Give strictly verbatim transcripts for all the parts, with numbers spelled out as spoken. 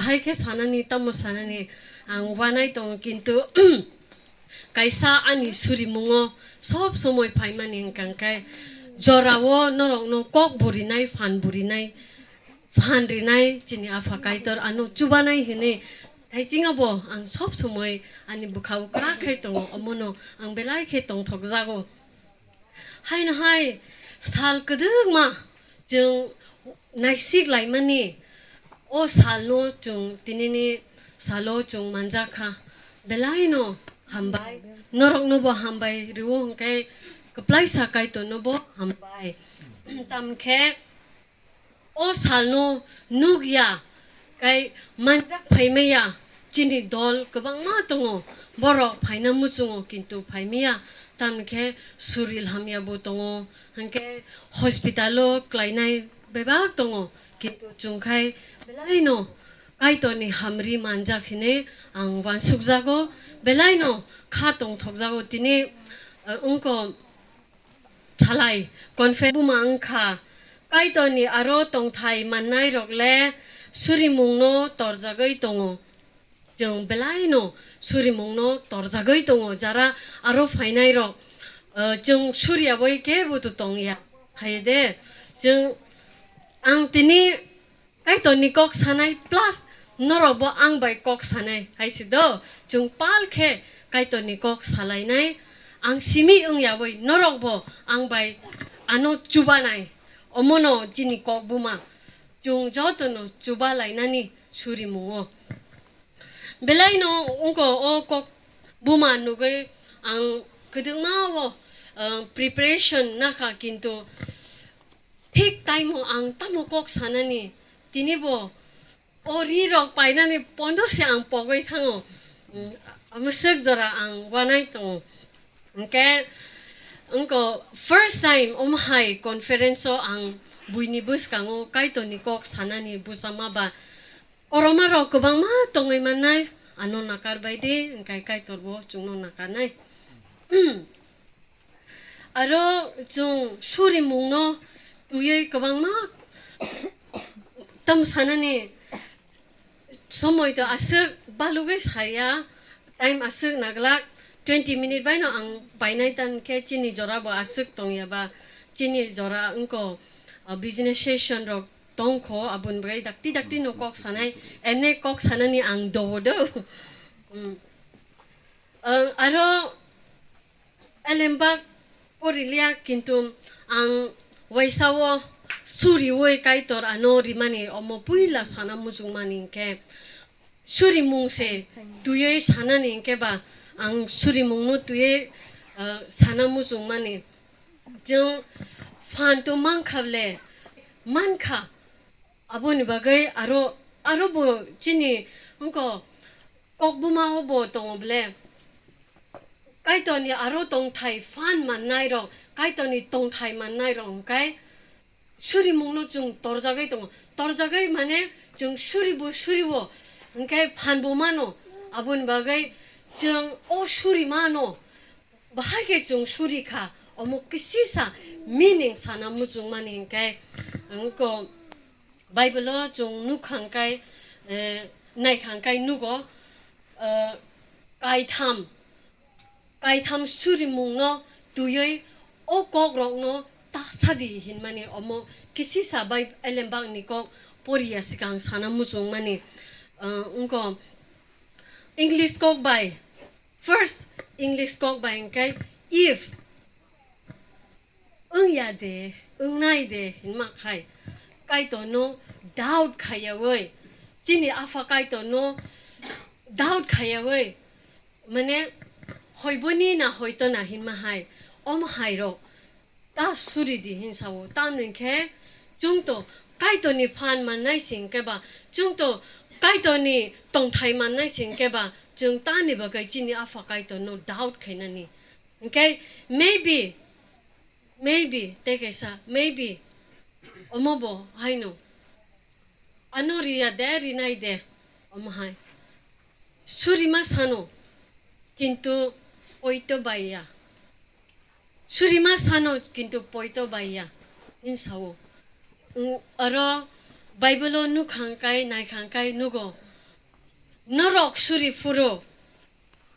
Hai khe sanani, tamo sanani ang uanai tongo, kintu kaisa ani surimungo sob somoi phaimani hwnkha khe jorao norokno kok bo rinai, phan bo rinai, phan rinai chini Apha Kaitor ano chubanai hinwi thaichingabo ang sob somoi ani bwkhao kha khai tongo, omono ang belai khe tongthokjago. Haino hai sal kwdwkma chwng naisik laimani, o salno chwng tinini salo chwng manjak kha. Belaino hambai, noroknobo hambai rwo hwnkhe kwplaisa Kaitornobo hambai. Tamkhe o salno nukya, kai manjak phaimaya chini dol kwbangma tongo, borok phaina muchungo kintu phaimaya, tamkhe suril hamyabo tongo, hwnkhe hospital-o klainai bebak tongo, kintu chwngkhai belaino Kaitorni hamri manjak hinwi ang uansukjago, belaino kha tongthokjago tini, eh, wngkha. Salai, conference buma wngkha. Kaitorni aro tongthai mannairok le surimungno torjagwi tongo. Chwng belaino surimungno torjagwi tongo. Jara aro phainairok, eh, chwng suriyawi kebo to tongya. Hai de, chwng, ang tini Kaitorni kok sanai plus norokbo ang bai kok sanai hai se do. Chwng pal khe Kaitorni kok salainai. Ang simi wngyawi norokbo ang bai ano chubanai. Omono chini kok buma. Chwng jotono chubalainani surimungo. Belaino wngkha o kok buma nugwi ang kwdwkma o, ah, preparation nakha, kintu thik time o ang tamo kok sanani, tini bo o ri rok painani pono se ang pogwi thango. Mm, amswk jora ang uanai tongo. Hwnkhe wngkha first time omo hai conference o ang buini bwskango Kaitorni kok sanani bwsama ba. Oromarok kwbangma tongwi mannai, ano nakar bai di, hwnkhe Kaitorbo chwngno nakarnai. Aro chwng surimungno twiwi kwbangma tam sanani somoi to aswk balugwi saya, time aswk naglak, twenty minute baino ang bainai, tan khe chini jora bo aswk tongya ba, chini jora wngkha, ah, business session rok tongkho, aboni bagwi dakti dakti no kok sanai, ene kok sanani ang dobo do. Mm. Ang aro elembak poriliya, kintu ang waisa o suriwi Kaitor ano rimani omo puila sana muchungmani hinkhe surimung se twiwi sanani hinkhe ba ang surimungno twiwi, ah, sana muchungmani. Chwng phan to mankha ble, mankha. Aboni bagwi aro, aro bo chini wngkha kok buma o bo tongo ble. Kaitorni aro tongthai phan mannairok, Kaitorni tongthai mannairok hwnkhe surimungno chwng torjagwi tongo. Torjagwi mane chwng suribo suribo, hwnkhe phanbo mano. Aboni bagwi chwng o surimano. Bahai khe chwng suri kha, omo kisisa meaning sana muchungmani hinkhe, wngkha Bible-o chwng nukhang kai, eh, naikhang kai nugo, eh, kaitham, kaitham surimungno twiwi o kokrokno ta sadi hinmani omo kisisa bai elembakni kok poriya swkang sana muchungmani, eh, wngkha English kok bai. First English kok bai hwnkhe if wngya de, wngnai de hinma khai Kaitorno doubt khaiyawi, chini Apha Kaitorno doubt khaiyawi, mane hoiboni na hoito na hinma hai, om hai rok ta suri di hin sao. Tamni khe chwng to Kaitorni phan mannai sing khe ba, chwng to Kaitorni tongthai mannai sing khe ba, chwng tani bagwi chini Apha Kaitorno doubt khainani. Hwnkhe maybe, maybe, tei kaisa, maybe, omo bo haino. Ano riya de, rinai de, omo hai. Surima sano, kintu poito baiya. Surima sano, kintu poito baiya, hin sao. Wng-, aro Bible-o nukhang kai, naikhang kai nugo, Norok suri phuru,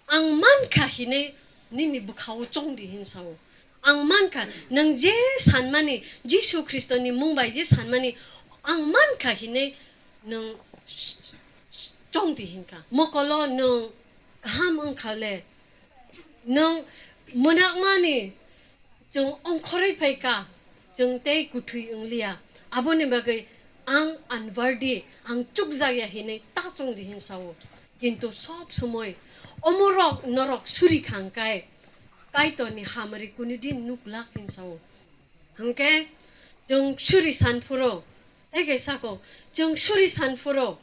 ang mankha hinwi nini bwkhao chongdi hin sao. Ang mankha, nwng je sanmani, Jisu Khristoni mung bai je sanmani, ang mankha hinwi nwng chongdi hinkha. Mokolo nwng kaham wngkha le, nwng mwnakmani chwng ongkhorwi phaikha, chwng tei kwthwi wngliya. Aboni bagwi ang unworthy, ang chukjakya hinwi ta chongdi hin sao. Kintu sob somoi omorok norok suri khangkai, Kaitorni hamari kunudin nuklak hin sao. Hwnkhe chwng suri san phuru, tei khe sako, chwng suri san phuru,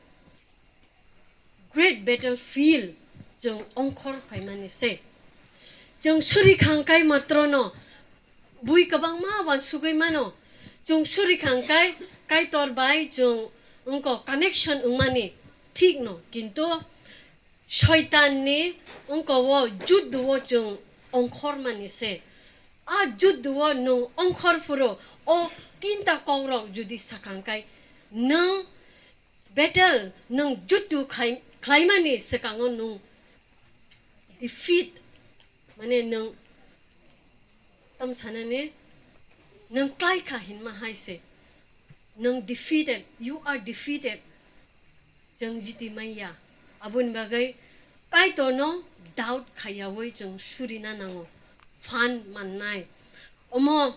great battlefield chwng ongkhor phaimani se. Chwng suri khangkai matrono bui kwbangma wansugwi mano. Chwng suri khangkai Kaitor bai chwng wngko connection wngmani thikno, kintu Soitanni wngko o judduo chwng ongkhormani se. A judduo nwng ongkhor phuru o tinta kokrok judi sakhangkai, nwng battle, nwng juddu khai-, khlaimani swkango nwng defeat, mane nwng tam sanani nwng klaikha hinma hai se. Nwng defeated, you are defeated. Chwng jiti manya. Aboni bagwi Kaitorno doubt khaiyaui chwng surina nango. Phan mannai. Omo